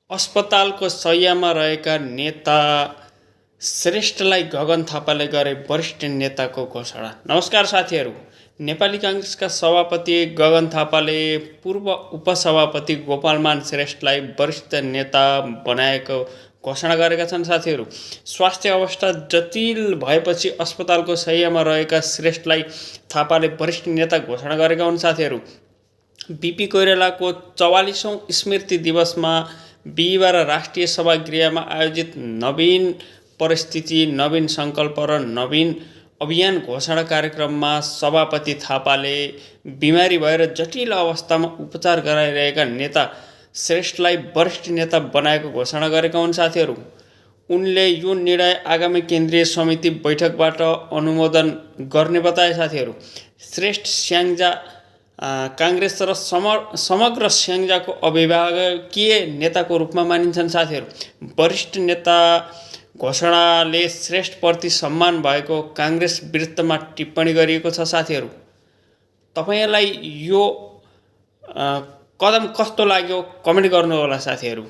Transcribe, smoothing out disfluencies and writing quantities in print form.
अस्पतालको शय्यामा रहेका नेता श्रेष्ठलाई गगन थापाले गरे वरिष्ठ नेताको घोषणा। नमस्कार साथीहरू, नेपाली काङ्ग्रेसका सभापति गगन थापाले पूर्व उपसभापति गोपालमान श्रेष्ठलाई वरिष्ठ नेता बनाएको घोषणा गरेका छन्। साथीहरू, स्वास्थ्य अवस्था जटिल भएपछि अस्पतालको शय्यामा रहेका श्रेष्ठलाई थापाले वरिष्ठ नेता घोषणा गरेका हुन्। साथीहरू, बीपी कोइरालाको 44औं स्मृति दिवसमा बिहिबार राष्ट्रिय सभागृहमा आयोजित नवीन परिस्थिति, नवीन सङ्कल्प र नवीन अभियान घोषणा कार्यक्रममा सभापति थापाले बिमारी भएर जटिल अवस्थामा उपचार गराइरहेका नेता श्रेष्ठलाई वरिष्ठ नेता बनाएको घोषणा गरेका हुन्। साथीहरू, उनले यो निर्णय आगामी केन्द्रीय समिति बैठकबाट अनुमोदन गर्ने बताए। साथीहरू, श्रेष्ठ स्याङ्जा काङ्ग्रेस र समग्र स्याङ्जाको अभिभावकीय नेताको रूपमा मानिन्छन्। साथीहरू, वरिष्ठ नेता घोषणाले श्रेष्ठप्रति सम्मान भएको काङ्ग्रेस विरुद्धमा टिप्पणी गरिएको छ। साथीहरू, तपाईँलाई यो कदम कस्तो लाग्यो कमेन्ट गर्नुहोला। साथीहरू।